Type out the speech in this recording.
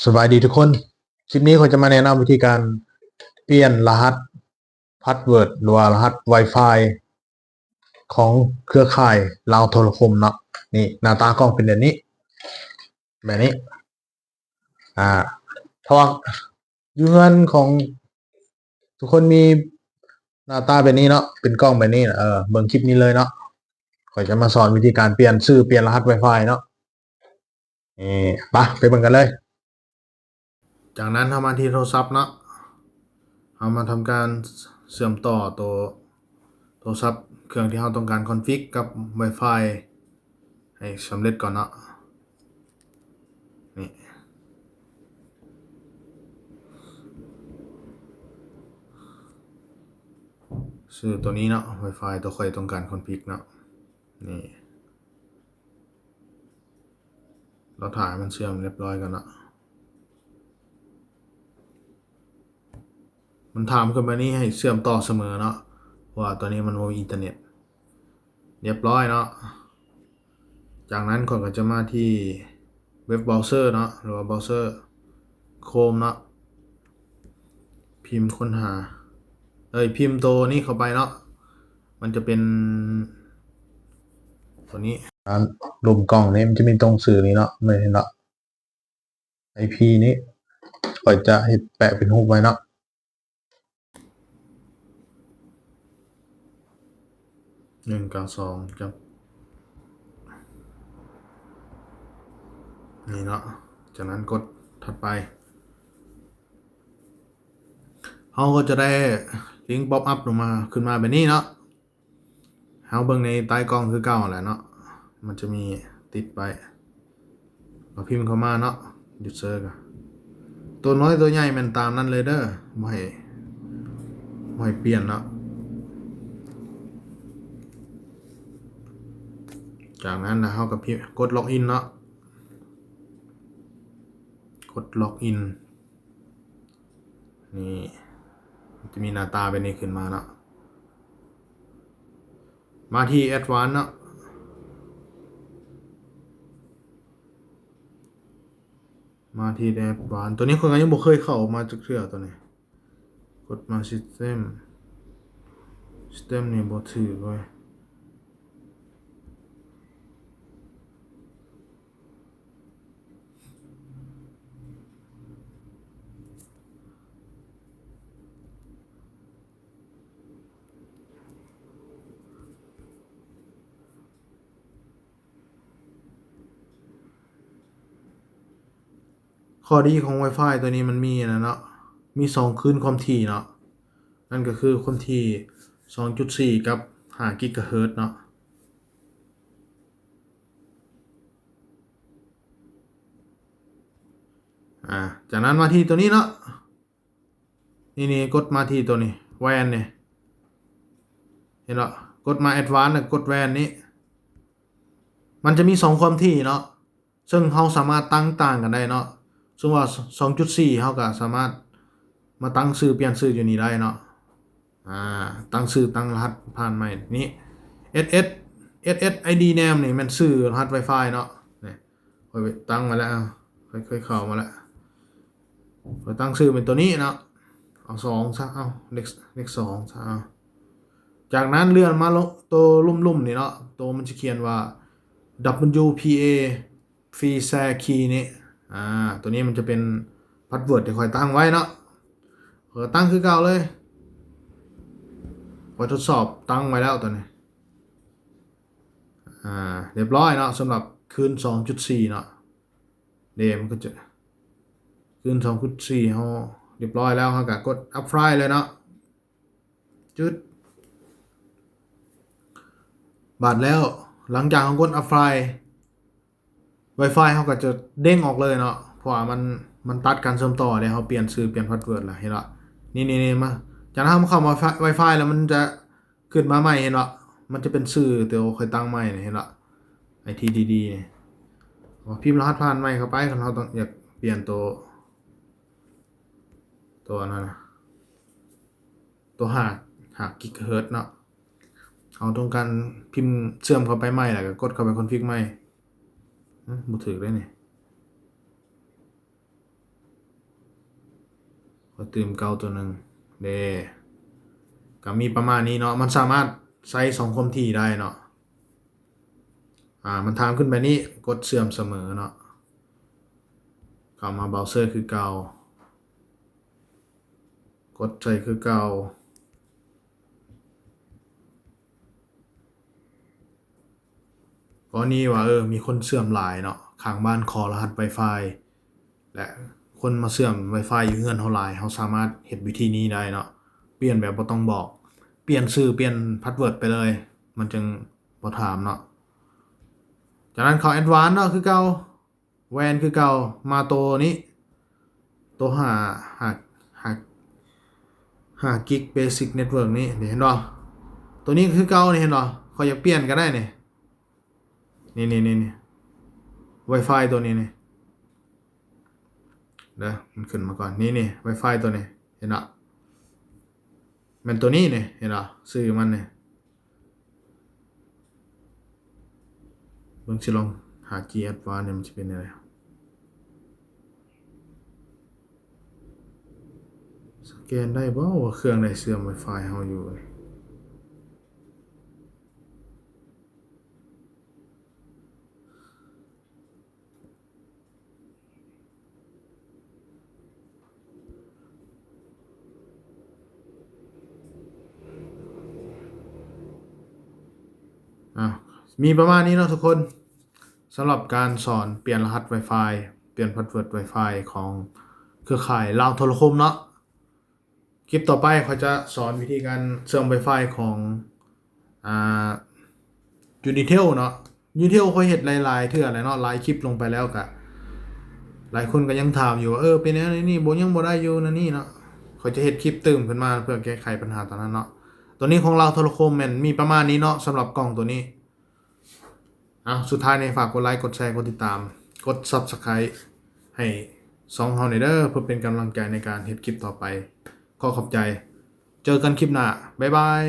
ສະບາຍດີທຸກຄົນ, ຄລິບນີ້ຂ້ອຍຈະມາແນະນຳວິທີການປ່ຽນລະຫັດພາສເວີດ ຫຼືວ່າລະຫັດ Wi-Fi ຂອງເຄືອຂ່າຍລາວໂທລະຄົມເນາະ. ນີ້ ໜ້າຕາກ້ອງເປັນແບບນີ້ ແບບນີ້. ອາ ຖ້າວ່າຢູ່ເຮືອນຂອງທຸກຄົນມີໜ້າຕາແບບນີ້ເນາະ ເປັນກ້ອງແບບນີ້ນະ ເອີ ເບິ່ງຄລິບນີ້ເລີຍເນາະ. ຂ້ອຍຈະມາສອນວິທີການປ່ຽນຊື່ ປ່ຽນລະຫັດ Wi-Fi ເນາະ. ເອີ ໄປ ໄປເບິ່ງກັນເລີຍ. ຈາກນັ້ນເຮົາມາທີ່ໂທລະສັບເນາະ, ເຮົາມາທຳການເຊື່ອມຕໍ່ໂຕໂທລະສັບເຄື່ອງທີ່ເຮົາຕ້ອງການຄອນຟິກກັບ Wi-Fi ໃຫ້ສຳເລັດກ່ອນເນາະ. ນີ້ ຊື່ໂຕນີ້ເນາະ Wi-Fi ໂຕຂ້ອຍຕ້ອງການຄອນຟິກເນາະ. ນີ້ ລອຖ້າໃຫ້ມັນເຊື່ອມຮຽບຮ້ອຍກ່ອນເນາະ. ມັນຖາມຂຶ້ນມານີ້ໃຫ້ເຊື່ອມຕໍ່ສະເໝີເນາະ ເພາະວ່າຕອນນີ້ມັນບໍ່ມີອິນເຕີເນັດ. ຮຽບຮ້ອຍເນາະ. ຈາກນັ້ນຂ້ອຍກໍຈະມາທີ່ເວັບເບຣາເຊີເນາະ ຫຼືວ່າເບຣາເຊີ Chrome ເນາະ, ພິມຄົ້ນຫາ ເອີຍ ພິມໂຕນີ້ເຂົ້າໄປເນາະ. ມັນຈະເປັນໂຕນີ້ ລຸ່ມກ້ອງນີ້ ມັນຈະມີຕົງຊື່ນີ້ເນາະ ແມ່ນເຫັນເນາະ. ໄອພີນີ້ ຂ້ອຍຈະເຮັດແປະເປັນຮູບໄວ້ເນາະ ໜຶ່ງເກົ້າສອງ ຈັບ ນີ້ເນາະ. ຈາກນັ້ນກົດຖັດໄປ ເຮົາກໍຈະໄດ້ລິ້ງປັອບອັບລົງມາ ຂຶ້ນມາແບບນີ້ເນາະ. ເຮົາເບິ່ງໃນໃຕ້ກ້ອງຄືເກົ່າຫັ້ນແຫຼະເນາະ ມັນຈະມີຕິດໄວ້ ກໍພິມເຂົ້າມາເນາະ user ກໍ ຕົວນ້ອຍຕົວໃຫຍ່ແມ່ນຕາມນັ້ນເລີຍເດີ ບໍ່ໃຫ້ ບໍ່ໃຫ້ປ່ຽນເນາະ. ຈາກນັ້ນນະ ເຮົາກໍພິມ ກົດ login ເນາະ ກົດ login. ນີ້ ມັນຈະມີໜ້າຕາແບບນີ້ຂຶ້ນມາເນາະ. ມາທີ່ Advanced ເນາະ ມາທີ່ Advanced ຕົວນີ້ຂ້ອຍກໍຍັງບໍ່ເຄີຍເຂົ້າມາຈັກເທື່ອຕົວນີ້. ກົດມາ System System ນີ້ບໍ່ຖືກເວີຍ. ຂໍ້ດີຂອງ Wi-Fi ຕົວນີ້ມັນມີອັນນັ້ນເນາະ ມີສອງຄືນຄວາມຖີ່ເນາະ ນັ້ນກໍຄືຄວາມຖີ່ສອງຈຸດສີ່ກັບຫ້າກິກກາເຮີດເນາະ. ອາ ຈາກນັ້ນມາທີ່ຕົວນີ້ເນາະ ນີ້ໆ ກົດມາທີ່ຕົວນີ້ WAN ນີ້ ເຫັນບໍ່ ກົດມາ Advanced ແລ້ວກົດ WAN ນີ້ ມັນຈະມີສອງຄວາມຖີ່ເນາະ ເຊິ່ງເຮົາສາມາດຕັ້ງຕ່າງກັນໄດ້ເນາະ. ສົມມຸດວ່າສອງຈຸດສີ່ ເຮົາກໍສາມາດມາຕັ້ງຊື່ ປ່ຽນຊື່ຢູ່ນີ້ໄດ້ເນາະ. ອາ ຕັ້ງຊື່ ຕັ້ງລະຫັດຜ່ານໃໝ່ນີ້ SS SSID name ນີ້ແມ່ນຊື່ລະຫັດ Wi-Fi ເນາະ. ນີ້ ຂ້ອຍໄປຕັ້ງມາແລ້ວ ເອົາ ຂ້ອຍເຄີຍເຂົ້າມາແລ້ວ ຂ້ອຍຕັ້ງຊື່ເປັນຕົວນີ້ເນາະ ເອົາສອງຊະ ເອົາເລກ ເລກສອງຊະ ເອົາ. ຈາກນັ້ນເລື່ອນມາໂລະ ໂຕລຸ່ມໆນີ້ເນາະ ໂຕມັນຈະຂຽນວ່າ WPA Free Share Key ນີ້ ອາ ຕົວນີ້ມັນຈະເປັນພາສເວີດທີ່ຂ້ອຍຕັ້ງໄວ້ເນາະ ຂ້ອຍຕັ້ງຄືເກົ່າເລີຍ ຂ້ອຍທົດສອບຕັ້ງໄວ້ແລ້ວຕົວນີ້. ອາ ຮຽບຮ້ອຍເນາະ ສຳລັບຄືນສອງຈຸດສີ່ເນາະ ເດ ມັນກໍຈະ ຄືນສອງຈຸດສີ່ເຮົາຮຽບຮ້ອຍແລ້ວ ເຮົາກໍກົດ Apply ເລີຍເນາະ ຈຶດ ບາດແລ້ວ ຫຼັງຈາກເຮົາກົດ Apply Wi-Fi ເຮົາກໍຈະເດ້ງອອກເລີຍເນາະ ເພາະວ່າມັນ ມັນຕັດການເຊື່ອມຕໍ່ເດ້ ເຮົາປ່ຽນຊື່ ປ່ຽນພາສເວີດແລ້ວ ເຫັນບໍ່ ນີ້ໆໆ ມາ ຈາກນັ້ນເຮົາມາເຂົ້າມາ Wi-Fi ແລ້ວມັນຈະຂຶ້ນມາໃໝ່ ເຫັນບໍ່ ມັນຈະເປັນຊື່ໂຕຂ້ອຍຕັ້ງໃໝ່ນີ້ ເຫັນບໍ່ ໄອທີດີດີ ນີ້ ພິມລະຫັດຜ່ານໃໝ່ເຂົ້າໄປ ຄັນເຮົາຕ້ອງ ຢາກປ່ຽນໂຕ ໂຕອັນນັ້ນນະ ໂຕຫ້າ ຫ້າກິກກາເຮີດເນາະ ເຮົາຕ້ອງການພິມເຊື່ອມເຂົ້າໄປໃໝ່ ແລ້ວກໍກົດເຂົ້າໄປຄອນຟິກໃໝ່. ຫຶ ບໍ່ຖືກເດ້ນີ້. ຕື່ມເກົ່າຕົວໜຶ່ງເດ້ ກໍມີປະມານນີ້ເນາະ. ມັນສາມາດໃຊ້ສອງຄວາມຖີ່ໄດ້ເນາະ. ອາ ມັນຖາມຂຶ້ນແບບນີ້ ກົດເຊື່ອມສະເໝີເນາະ. ເຂົ້າມາເບຣາເຊີຄືເກົ່າ ກົດໃສ່ຄືເກົ່າ. ກໍນີ້ວ່າ ເອີ ມີຄົນເຊື່ອມຫຼາຍເນາະ ຂ້າງບ້ານຂໍລະຫັດ Wi-Fi ແລະ ຄົນມາເຊື່ອມ Wi-Fi ຢູ່ເຮືອນເຮົາຫຼາຍ ເຮົາສາມາດເຮັດວິທີນີ້ໄດ້ເນາະ. ປ່ຽນແບບບໍ່ຕ້ອງບອກ ປ່ຽນຊື່ ປ່ຽນ password ໄປເລີຍ ມັນຈຶ່ງບໍ່ຖາມເນາະ. ຈາກນັ້ນເຂົ້າ Advanced ເນາະ ຄືເກົ່າ WAN ຄືເກົ່າ. ມາໂຕນີ້ ໂຕຫ້າ ຫ້າ ຫ້າ ຫ້າກິກ Basic Network ນີ້ ນີ້ເຫັນບໍ່? ໂຕນີ້ຄືເກົ່ານີ້ ເຫັນບໍ່? ຂ້ອຍຢາກປ່ຽນກໍໄດ້ນີ້ ນີ້ ນີ້ ນີ້ Wi-Fi ໂຕນີ້ນີ້ ເດີ ມັນຂຶ້ນມາກ່ອນ ນີ້ ນີ້ Wi-Fi ໂຕນີ້ ເຫັນບໍ່? ແມ່ນໂຕນີ້ນີ້ ເຫັນບໍ່? ຊື່ມັນນີ້ ເບິ່ງຊິລອງຫາ G Advanced ນີ້ ມັນຊິເປັນແນວໃດ? ສະແກນໄດ້ບໍ່ວ່າເຄື່ອງໃດເຊື່ອມ Wi-Fi ເຮົາຢູ່? ອາ ມີປະມານນີ້ເນາະທຸກຄົນ ສຳລັບການສອນປ່ຽນລະຫັດ Wi-Fi ປ່ຽນ password Wi-Fi ຂອງເຄືອຂ່າຍລາວໂທລະຄົມເນາະ. ຄລິບຕໍ່ໄປຂ້ອຍຈະສອນວິທີການເຊື່ອມ Wi-Fi ຂອງ ອ່າ Unitel ເນາະ. Unitel ຂ້ອຍເຮັດຫຼາຍໆເທື່ອແລ້ວເນາະ ຫຼາຍຄລິບລົງໄປແລ້ວ ກະຫຼາຍຄົນກໍຍັງຖາມຢູ່ວ່າ ເອີ ເປັນແນວນີ້ບໍ່ ຍັງບໍ່ໄດ້ຢູ່ນັ້ນນີ້ເນາະ. ຂ້ອຍຈະເຮັດຄລິບຕື່ມຂຶ້ນມາເພື່ອແກ້ໄຂບັນຫາຕົວນັ້ນເນາະ. ຕົວນີ້ຂອງລາວໂທລະຄົມແມ່ນມີປະມານນີ້ເນາະ ສຳລັບກ້ອງຕົວນີ້. ເອົາ ສຸດທ້າຍນີ້ຝາກກົດໄລ ກົດແຊ ກົດຕິດຕາມ ກົດ Subscribe ໃຫ້ຊ່ອງເຮົາແດ່ເດີ ເພື່ອເປັນກຳລັງໃຈໃນການເຮັດຄລິບຕໍ່ໄປ. ຂໍຂອບໃຈ. ເຈີກັນຄລິບໜ້າ. ບາຍບາຍ.